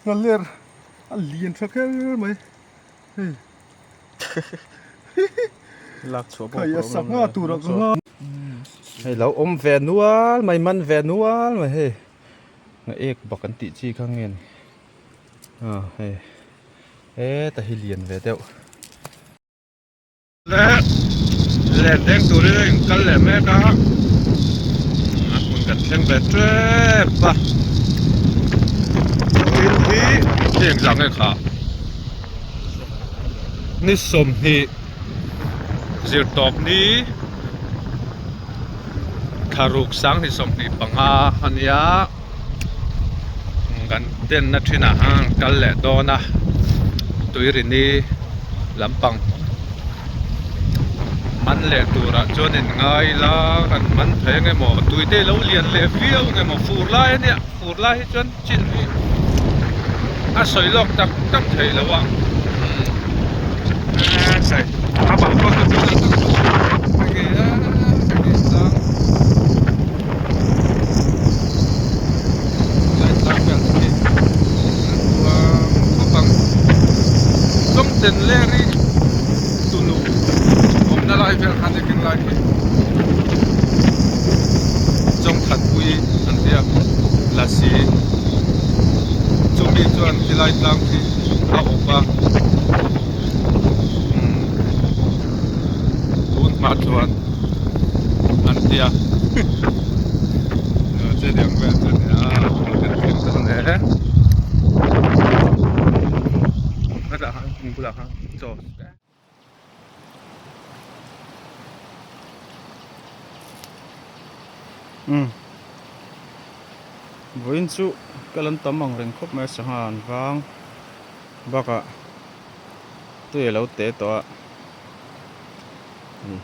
Nghaler a lian tha kher mai hei lak chhuah pawh Khai a sangha tur a ka nga. Hei lo awm ve nual mai man ve nual mai hei nga ek bak an tih chi kha nge ni a hei heta hi lian ve deuh. Le len deng turin a inkal leh mek a, a hmun kan thleng ve tep a, thil hi hei engzah nge kha ni 20 zirtawp ni thlaruk 2025 a nia kan denna thinah khan kal leh dawn a tuirini lampang man leh turah chuan in ngai ila kan man thei ang emaw tui te alo lian leh viau ang emaw fur lai a nia fur lai hi chuan chin hi a sawi lawk tak tak thei lo a Tunu awmna lai vel khan engin lai hi Chawngkhat pui an tia lasi chumi chuan khilai tlang khi a awp a tun hma chuan an tia chutiang vel chu a ni a kan thleng dawn e hetah khan bulah khan chaw. Umm vawiin chu kal an tam ang reng khawp mai a sangha an vang bakah tui a lo te tawh a ni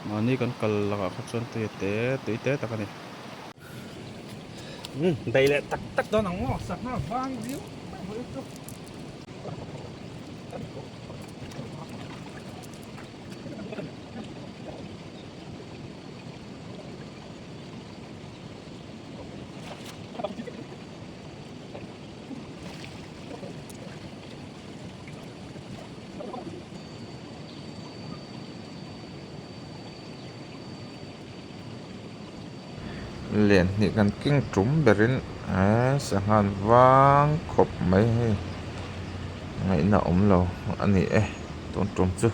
mahni kan kal lakah kha chuan tui a te tui te tak a ni. Umm daih leh tak tak dawn ang maw sangha vang riau mai vawiin chu. Lian hnih kan keng tum berin eee sangha an vang khawp mai hei ngaihna awm lo a ni e tun tum chu.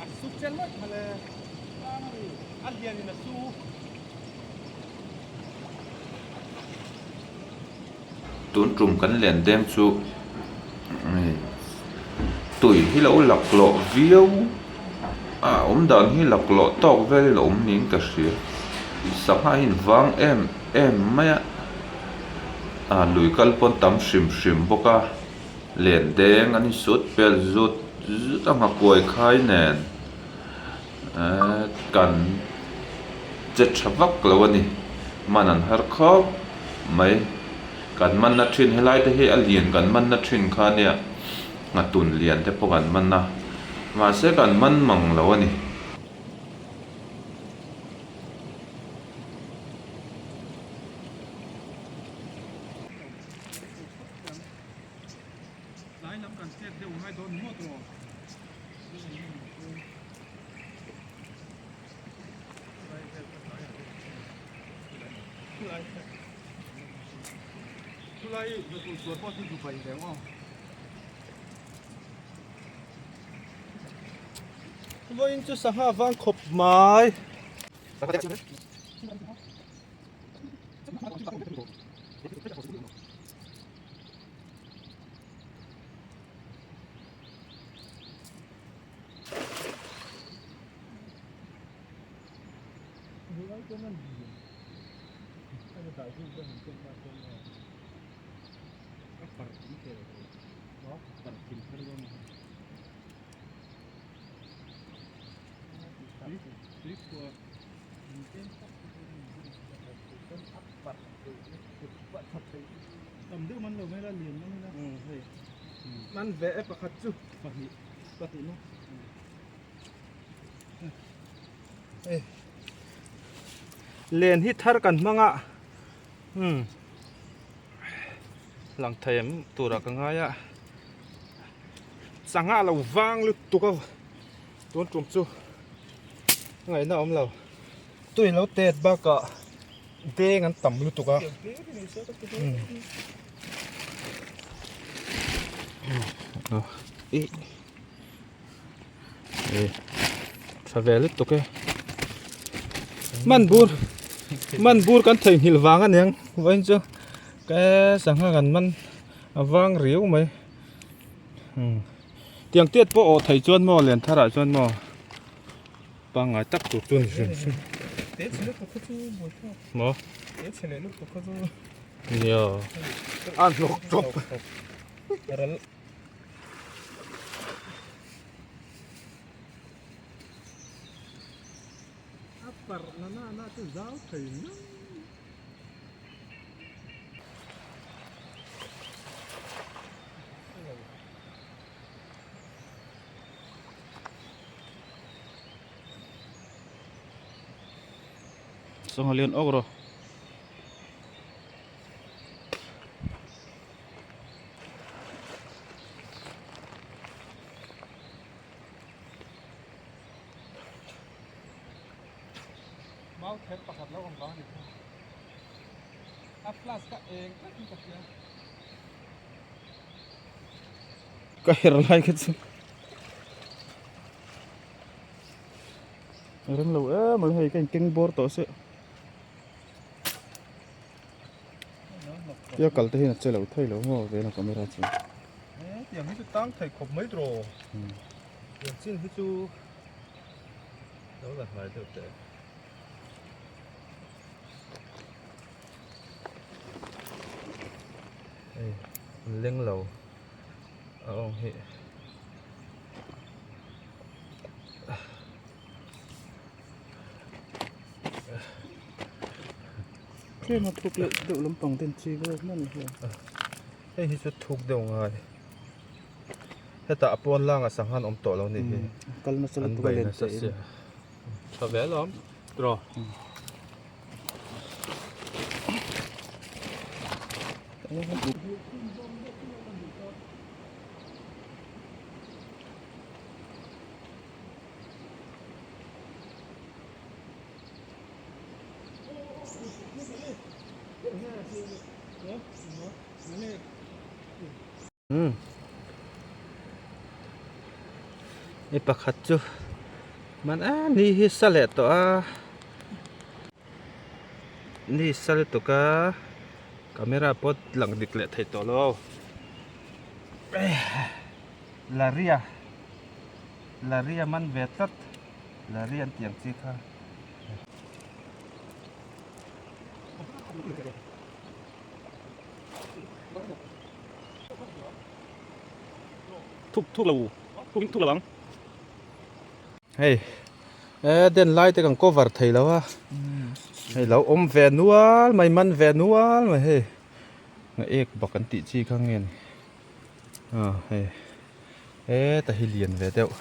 A su chen mai kha le a lian in a su. Tun tum kan len deng chu tui hi lo laklawh viau a awm dan hi laklawh tawk vel hi lo awm niin ka hria sangha hi an vang em em mai a ah lui kal pawn tam hrim hrim bawk a len deng an insut pel zut zut a nghakuai khai nen ehh kan che tha vak lo a ni man an har khawp mai kan manna thin helai te hi a lian kan manna thin kha nia nghatun lian te pawh kan man a mahse kan man mang lo a ni. Tlai lam kan chet deuh ngai dawn ngawt rawh. Vawiin chu sangha vang khawp mai. Tam deuh man lo mai la lian man ila. Hei. Man ve e pakhat chu pahnih pahnih maw. Hei. Len hi thar kan hmang a. Um. Lang thei em turah ka ngai a. Sangha lo vang lutuk a tun tum chu ngaihna awm lo. Tui lo tet bakah deng an tam lutuk a. Tha ve lutuk e. Man bur man bur kan theihnghilh vang aniang vawiin chu ka sangha kan man a vang riau mai. Tiang tiat pawh awh theih chuan maw lian tharah chuan maw pangngai tak tur chu a ni hrim hrim. Maw? Nia. A hnawk tawp. A parh na na na chu zau thei mai. Sangha lian awk rawh. Mau ther pakhat lo awm vang a ni kha. A flash kha eng tlat in ka hria. Ka her lai kha chu rem lo em mai hei ka in keng bawr tawh se tia kal te hian a che lo thei lo maw vela camera chu tiang hi chu tang thei khawp mai tawh tiang chin hi chu lo la hnai deuh teh. Hei an leng lo a awng hi Tlem a thuk leh deuh lampang ten chi vel hman a hian. Hei hi chu thuk deuh ngai. Hetah a pawn langa sangha an awm tawh lo nih hi. Kal nasa lutuk a len teh in. Tha ve alawm. Tiraw. Umm mi pakhat chu man a ni hi sa leh tawh a ni sa lutuk a camera pawh lang dik leh thei tawh lo laria laria man ve tlat laria an tih ang chi kha. Thuk thuk lo thuk in thuk lo ang. Hei e den lai te kan cover thei lo a hei lo awm ve nual mai man ve nual mai hei nga ek bak an tih chi kha nge ni a hei heta hi lian ve deuh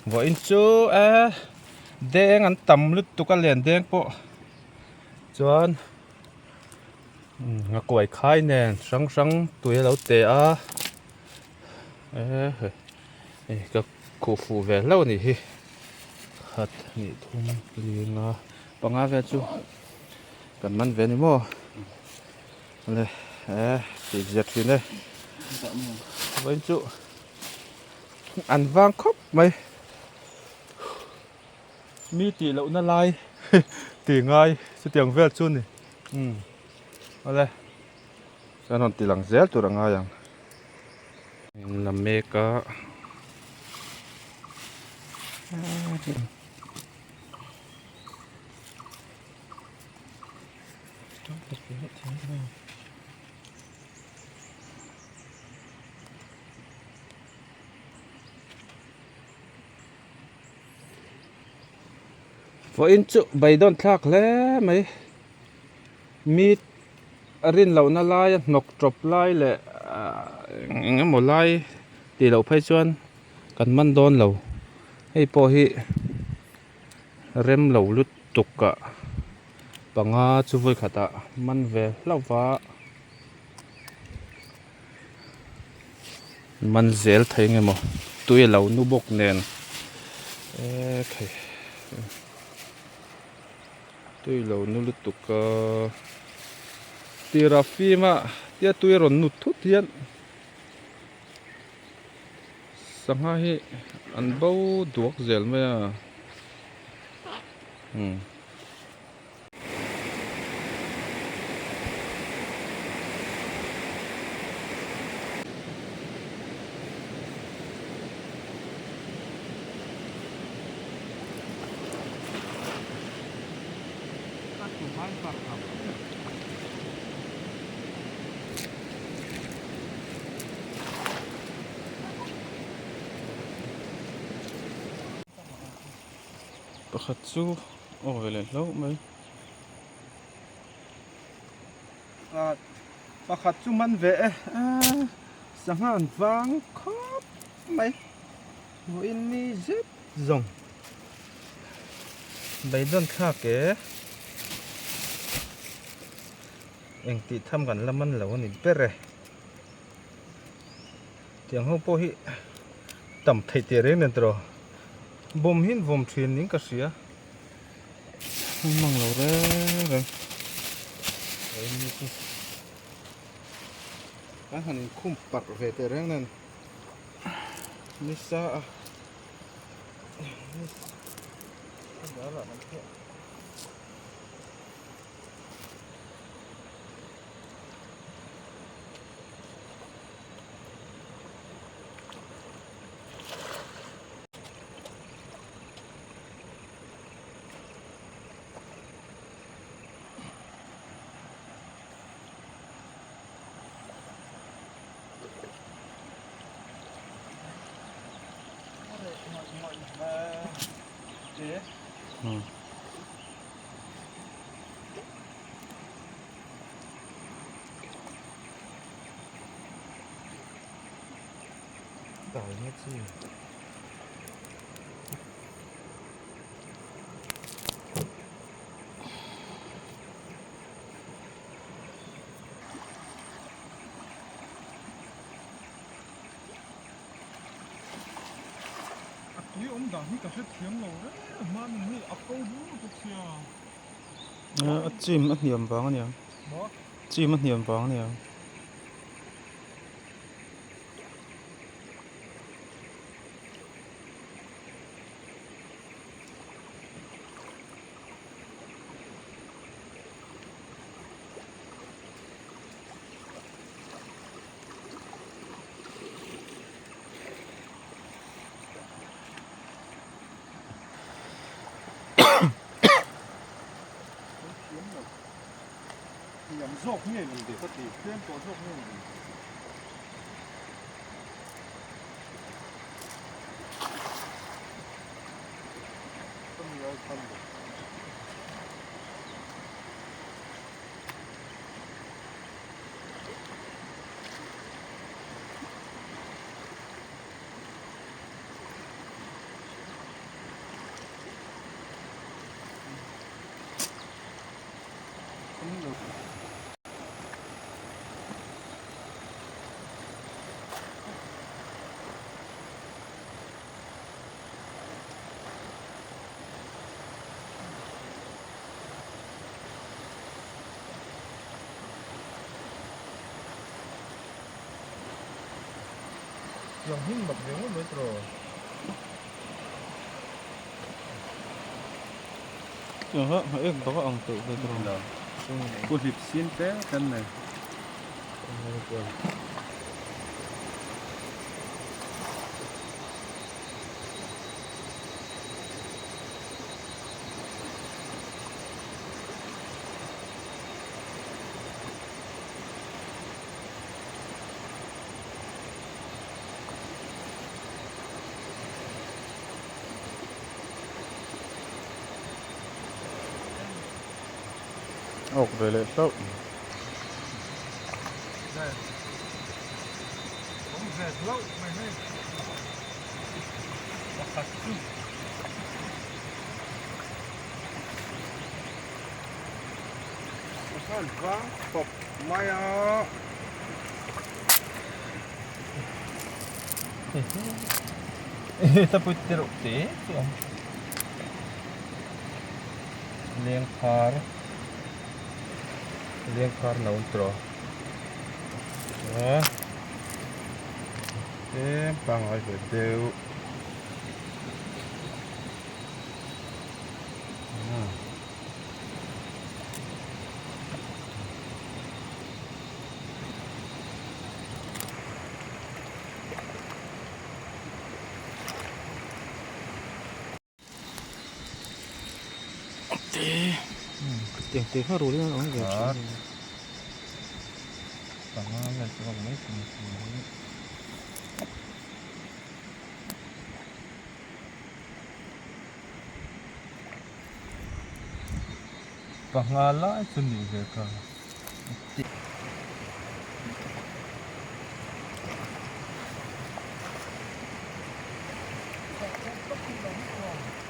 vawiin chu e deng an tam lutuk a len deng pawh chuan. A kuai khai nen hrang hrang tui a lo te a ehe hei ka khuh fuh ve hlauh a nih hi khat hnih thum li nga panga vel chu kan man ve a ni maw le e tih zia thin e vawiin chu an vang khawp mai. Mi tih lohna lai tih ngai chutiang vel chu ni umm awle chuan rawn ti lang zel tur a ngai ang in la mek a. Vawiin chu beidawn thlak hle mai mi a rin lohna lai a hnawk tawp lai leh eng emaw lai tih loh phei chuan kan man dawn lo hei pawh hi rem lo lutuk ah panga chu vawi khatah man ve hlauh va. Man zel thei nge maw tui a lo nu bawk nen eee thei tui lo nu lutuk a tira fim a tia tui a rawn nut thut hian sangha hi an bo duak zel mai a umm. Pakhat chu aw ve leh hlauh mai. Pakhat chu man ve e sangha an vang khawp mai vawiin ni zet zawng beidawn thlak e engtih tham kan la man lo a ni ber e. Tiang ho pawh hi tam theih teh reng nen tawh bawm hi an vawm thin niin ka hria an mang lo reng reng an han inkhum parh ve teh reng nen nisa a. A tui awm dan hi ka hrethiam lo reng a hmanin hei a ko bur bawk sia. A chim a hniam vang a niang. Chim a hniam vang a niang. Hniam zawk nge ni ve ka ti, tlem tawh zawk nge ni. Ka mi ai khan lo. Tiang hming mak ve ngawt mai tawh. Tiang ha ek bak a ang teuh ve tawh. Pu hlip sin te kan nei. Awk ve leh hlauh. Awm ve hlauh mai hei. Pakhat chu. Khan vang khawp mai a. Tapui te reuh te chu a awm. Lengphar Lengphar no an tawh a tlem pangngai ve deuh. Tiang te kha rul hian a awm ve thin a. Panga vel chu a awm mai thei a. Panga lai chu nih ve ka.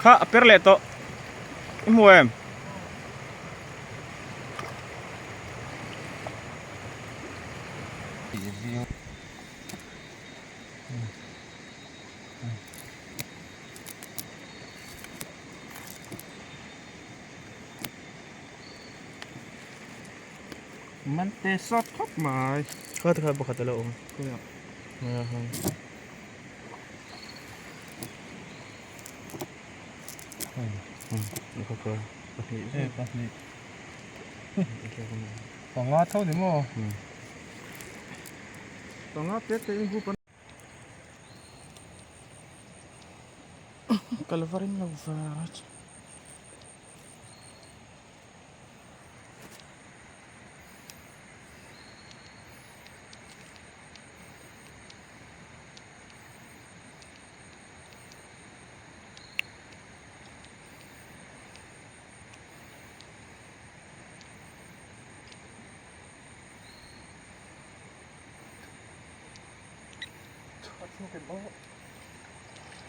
Kha a per leh tawh i hmu em? Man te sawt khawp mai. Kha te kha pakhat a lo awm. Pahnih. Panga tho ni maw? Panga te te in hup an. Kal var in lo var.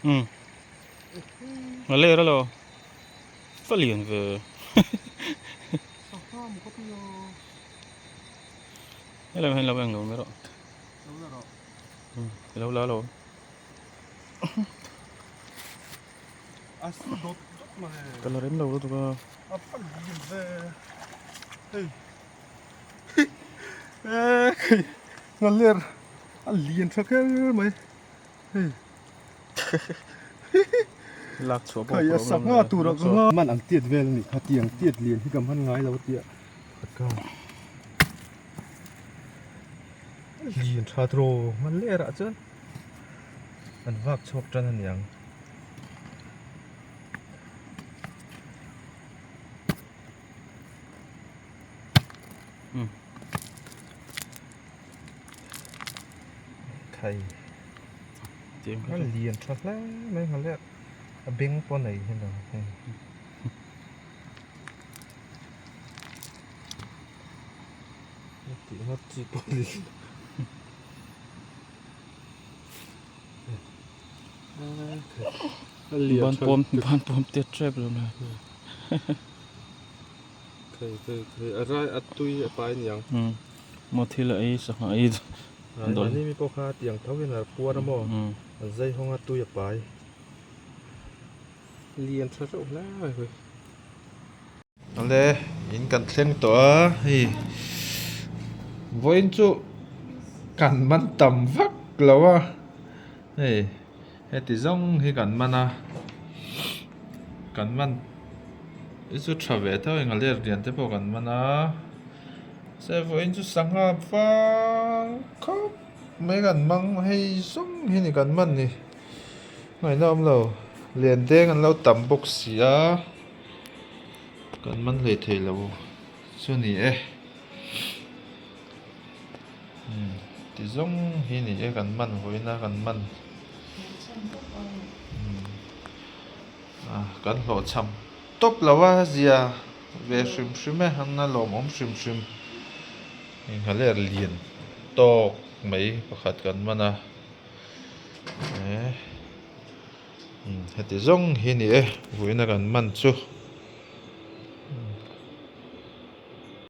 Um a ler alo va lian ve helai hian lo eng lo mai rawh ilo la lo ka la rem lo lutuk a. Ngaler a lian tha kher mai hei lak chhuah pawh khai a sangha tur a ka nga man ang tiat vel a ni kha tiang tiat lian hi ka man ngai lo tia ka lian tha tawh ngaler ah chuan an vak chhuak tan a niang. Thai a lian tha hle mai ang le a beng pawh a nei hian a hei tih ngawt chi pawh a ni Ban pawm ban pawm tet tep lo mai. Thei thei thei a rai a tui a pai niang. Um maw thil a ei sangha ei dawn. Mahni mi pawh kha tiang tho hian a puar a maw an zai hawng a tui a pai. Lian tha reuh hle mai hei. Awle in kan thleng tawh a hei vawiin chu kan man tam vak lo a hei heti zawng hi kan man a kan man hi chu tha ve tho eng a ler lian te pawh kan man a se vawiin chu sangha vang khawp mai kan mang hei zawng hi ni kan man ni ngaihna awm lo lian deng an lo tam bawk si a. Kan man hlei thei lo chu ni e umm ti zawng hi ni e kan man vawiin a kan man umm ah kan hlawhchham tawp lo a zia ve hrim hrim e an a lawmawm hrim hrim nghaler lian tawk mai pakhat kan man a eh heti zawng hi a ni e vawiin a kan man chu.